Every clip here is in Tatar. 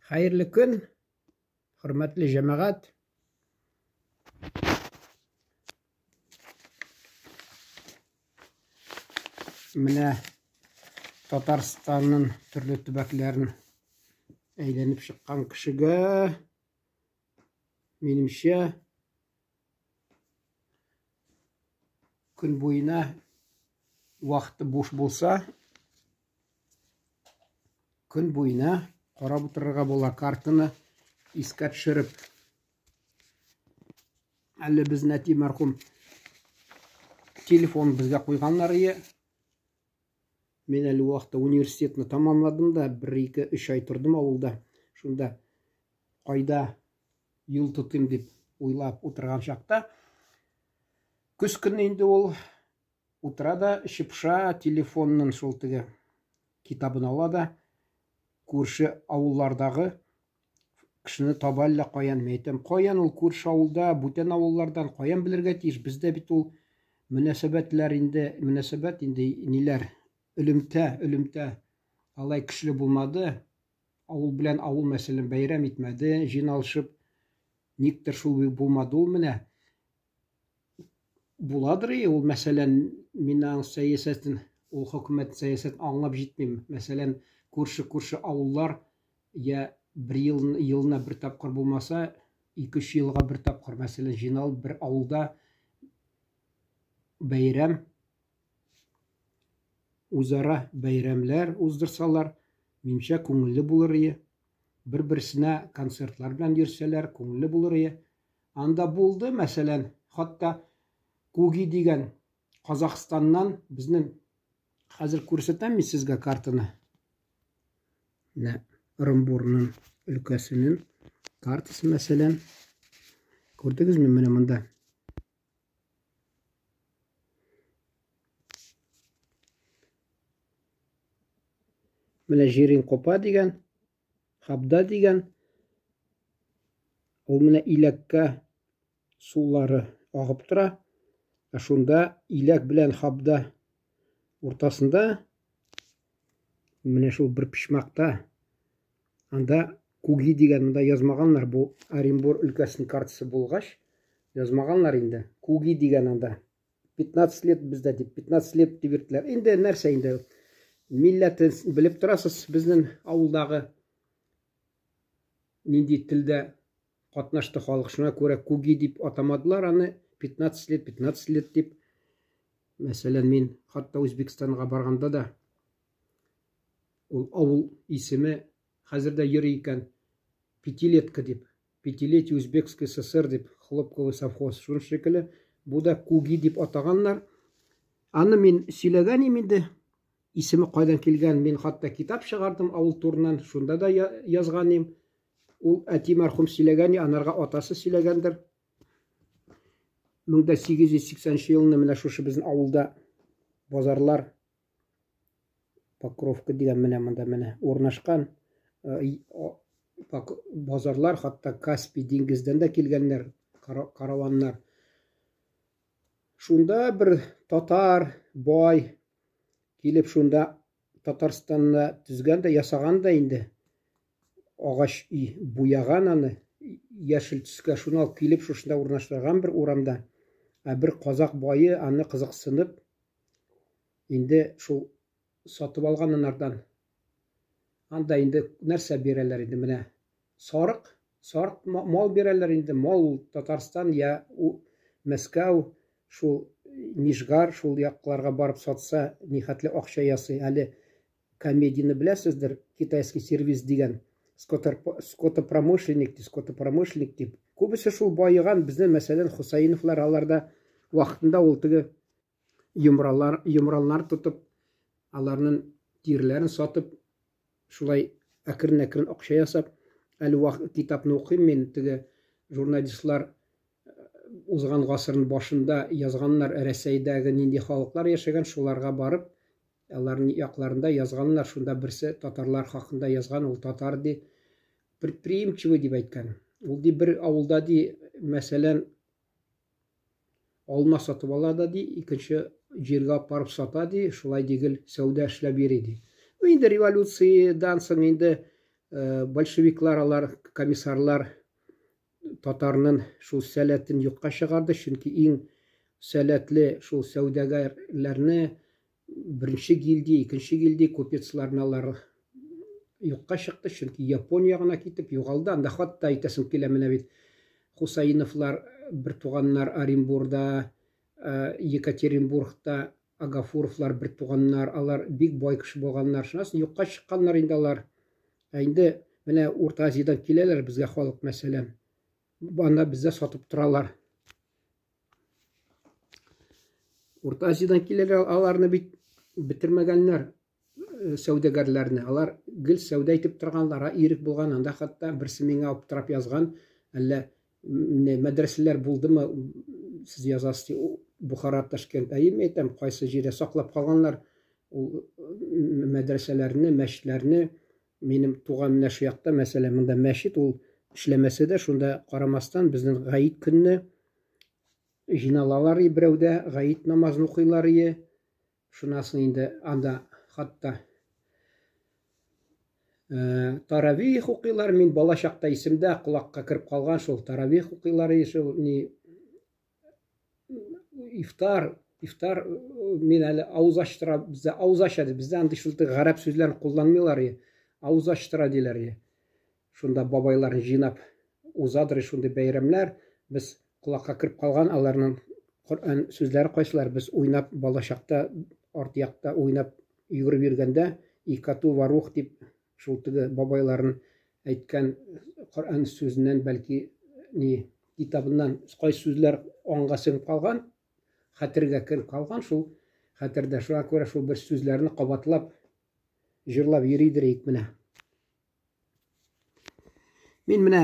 Хәерле көн, хөрмәтле җәмәгать. Менә Татарстанның төрле төбәкләрен әйләнеп чыккан кешегә, минемчә, көн буена вакыты буш булса, көн буена карап утырырга була картаны искә төшереп. Әле безнең әти мәрхүм телефон безгә куйганнар ие. Мин әле вакытта университетны тамамладым да, бер, ике, өч ай тордым авылда. Шунда кайда юл тотыйм дип уйлап утырган чакта, көз көне инде ул утыра да чыпша телефонның шул теге китабын ала да күрше авыллардагы кешене таба әллә каян. Мин әйтәм, каян ул күрше авылда, бүтән авыллардан каян белергә тиеш? Бездә бит ул мөнәсәбәтләр инде, мөнәсәбәт инде ниләр, элемтә, элемтә алай көчле булмады. Авыл белән авыл, мәсәлән, бәйрәм итмәде, җыйналышып. Никтер шул булмады ул менә. Буладыр и ул, мәсәлән, мин аның сәясәтен, ул хөкүмәт сәясәтен аңлап җитмим. Мәсәлән, күрше-күрше авыллар я бер ел, елына бер тапкыр булмаса, ике-өч елга бер тапкыр, мәсәлән, җыйналып бер авылда бәйрәм, үзара бәйрәмләр уздырсалар, минемчә, күңелле булыр ие. Бер-берсенә концертлар белән йөрсәләр, күңелле булыр ие. Анда булды, мәсәлән, хатта Куги дигән Казахстаннан безнең хәзер күрсәтәм мин сезгә картаны. Менә Ырымбурның өлкәсенең картасы, мәсәлән. Күрдегезме менә монда? Менә Җирин Копа дигән, Хабда дигән. Ул менә иләккә сулары агып тора. Ә шунда иләк белән Хабда уртасында менә шул бер почмакта анда Куги дигән монда язмаганнар, бу Оренбур өлкәсенең картасы булгач, язмаганнар инде. Куги дигән анда. 15 лет бездә дип, 15 лет дип йөрттеләр. Инде нәрсә инде? Милләтен белеп торасыз, безнең авылдагы нинди телдә катнашты халык. Шуңа күрә Куги дип атамадылар аны, 15 лет, 15 лет дип. Мәсәлән, мин хатта Үзбекстанга барганда да ул авыл исеме хәзер дә йөри икән, Пятилетка дип. Пятилетие Узбекской ССР дип, хлопковый совхоз, шуның шикелле, бу да Куги дип атаганнар. Аны мин сөйләгән идем инде, исеме кайдан килгән, мин хатта китап чыгардым авыл турыннан, шунда да язган идем. Ул әти мәрхүм сөйләгән, анарга атасы сөйләгәндер. 1880 елны менә шушы безнең авылда базарлар Покровка дигән менә монда менә урнашкан э, базарлар, хатта Каспий диңгездән дә килгәннәр караваннар. Шунда бер татар бай килеп шунда Татарстанны төзгән дә, ясаган да инде. Агач өй буяган аны яшел төскә, шуны алып килеп шушында урнаштырган бер урамда. Ә бер казак бае аны кызыксынып Инде шул сатып алган анардан. Анда инде нәрсә бирәләр инде менә сарык, сарык мал бирәләр инде, мал ул Татарстан я Мәскәү, шул Нижгар, шул якларга барып сатса, нихәтле акча ясый. Әле комедияне беләсездер, китайский сервис дигән, скотопромышленник, скотопромышленник дип. Күбесе шул баеган, безнең мәсәлән, Хусаиновлар аларда вакытында ул теге йомралар, йомраннар тотып, аларның тиреләрен сатып, шулай әкрен-әкрен акча ясап, әле вакыт китапны укыйм мин, теге журналистлар э, узган гасырның башында язганнар Рәсәйдәге нинди халыклар яшәгән, шуларга барып, аларның якларында язганнар, шунда берсе татарлар хакында язган, ул татар ди, предприимчивый дип әйткән. Ул ди бер авылда ди, мәсәлән, Алма сатып ала да, ди, икенче җиргә алып барып сата, ди, шулай ди, гел сәүдә эшләп йөри, ди. Ну, инде революциядән соң инде Большевиклар алар, комиссарлар татарнын шул сәләтен юкка чыгарды, чөнки иң сәләтле шул сәүдәгәрләрне беренче гильдия, икенче гильдия купецларны алар юкка чыкты, чөнки Япония ягына китеп югалды. Анда хатта әйтәсем килә, менә бит Хусаиновлар бертуганнар Оренбурда, Екатеринбургта Агафуровлар бертуганнар, алар бик бай кеше булганнар. Шуннан соң юкка чыкканнар инде алар. Ә инде менә Урта Азиядән киләләр безгә халык, мәсәлән. Анда бездә сатып торалар. Урта Азиядән киләләр, аларны бит бетермәгәннәр сәүдәгәрләрне. Алар гел сәүдә итеп торганнар, ирек булган. Анда хәтта берсе миңа аптырап язган, әллә мәдрәсәләр булдымы, сез язасыз, Бухара, Ташкент. Әйе, мин әйтәм, кайсы җирдә саклап калганнар ул мәдрәсәләрне, мәчетләрне. Минем туган менә шу якта, мәсәлән, монда мәчет ул эшләмәсә дә, шунда карамастан безнең гаит көнне җыйналалар и берәүдә, гаит намазын укыйлар и. Шуннан соң инде анда хатта таравих укыйлар. Мин бала чакта исемдә, колакка кереп калган шул таравих укыйлар и шул ни ифтар, ифтар мин әле авыз ачтыра, бездә авыз ача ди, бездә андый шул гарәп сүзләрен кулланмыйлар и, авыз ачтыра диләр и. Шунда бабайларын җыйнап узадыр шундый бәйрәмнәр. Без колакка кереп калган аларның Коръән сүзләре кайсылар, без уйнап балачакта арт якта уйнап йөгереп йөргәндә икату варух дип шул теге бабайларын әйткән Коръән сүзеннән бәлки ни китабыннан кайсы сүзләр аңга сеңеп калган, хәтергә кереп калган, шул хәтердә. Шуңа күрә шул бер сүзләрне кабатлап җырлап йөридер идек менә. Мин менә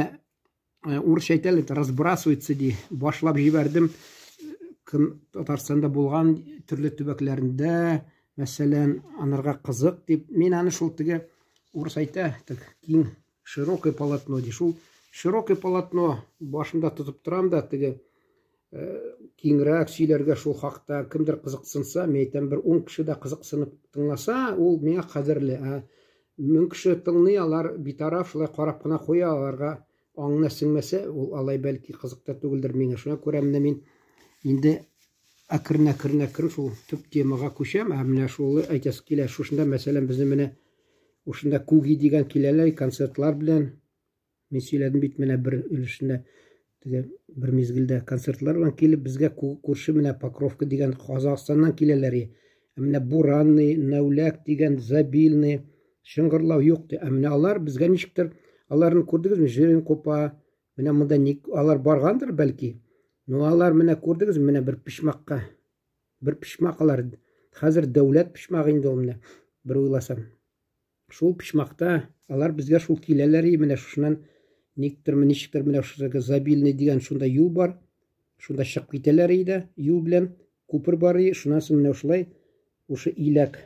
урысча әйтәләр, разбрасывается ди, башлап җибәрдем. Кем Татарстанда булган төрле төбәкләрендә, мәсәлән, анарга кызык дип, мин аны шул теге урыс әйтә, так киң, широкое полотно ди. Шул широкое полотно башымда тотып торам да, теге киңрәк сөйләргә шул хакта кемдер кызыксынса, мин әйтәм, бер 10 кеше дә кызыксынып тыңласа, ул миңа кадерле. Ә 1000 кеше тыңлый, алар битараф, шулай карап кына куя, аларга аңына сеңмәсә, ул алай бәлки кызык та түгелдер миңа. Шуңа күрә менә мин инде әкрен-әкрен-әкрен шул төп темага күчәм. Ә менә шул әйтәсе килә, шушында, мәсәлән, безнең менә шушында Куги дигән киләләр концертлар белән. Мин сөйләдем бит менә бер өлешендә теге бер мизгелдә концертлар белән килеп безгә күрше менә Покровка дигән Казахстаннан киләләр. Ә менә Буранный, Нәүләк дигән, Забильный, Шыңгырлау юк ди. Ә менә алар безгә ничектер, аларны күрдегезме? Жирен Копа, менә монда ник алар баргандыр бәлки. Но алар менә күрдегезме, менә бер почмакка. Бер почмак алар. Хәзер дәүләт почмагы инде ул менә, бер уйласам. Шул почмакта алар безгә шул киләләр и менә шушыннан никтерме, ничектер менә шушы Забильный дигән шунда юл бар. Шунда чыгып китәләр иде юл белән күпер бар и шуннан соң менә шулай шушы иләк.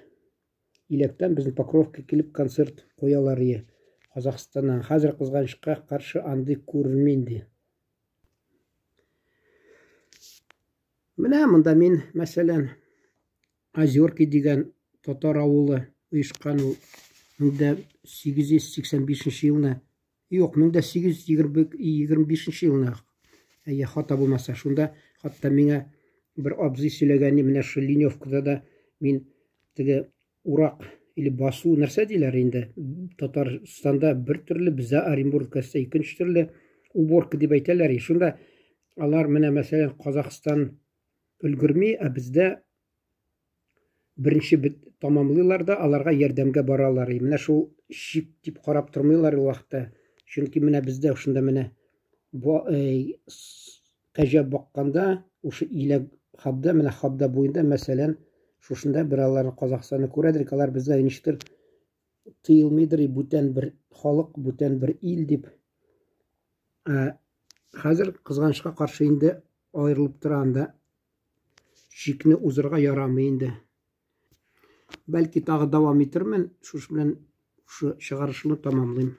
Иләктән безнең Покровка килеп концерт куялар и Казахстаннан. Хәзер кызганычка каршы андый күренми инде. Менә монда мин, мәсәлән, Озерки дигән татар авылы оешкан ул 1885 елны, юк, 1825 елны, әйе, хата булмаса, шунда хатта миңа бер абзый сөйләгән, менә шул Леневкада да мин теге урак или басу нәрсә диләр инде, Татарстанда бер төрле, бездә Оренбург өлкәсендә икенче төрле уборка дип әйтәләр. Шунда алар менә мәсәлән Казахстан өлгерми, ә бездә беренче бит тамамлыйлар да, аларга ярдәмгә баралар. И менә шул чик дип карап тормыйлар ул вакытта. Чөнки менә бездә шунда менә кәҗә бакканда, шушы иләк хабда, менә хабда буенда, мәсәлән, шушында бер алар Казахстанны күрәдер, алар безгә ничектер тыелмыйдыр, бүтән бер халык, бүтән бер ил дип. Ә хәзер кызганычка каршы инде аерылып тора анда. Чикне узырга ярамый инде. Бәлки тагы дәвам итермен, шушы белән шушы чыгарышны тамамлыйм.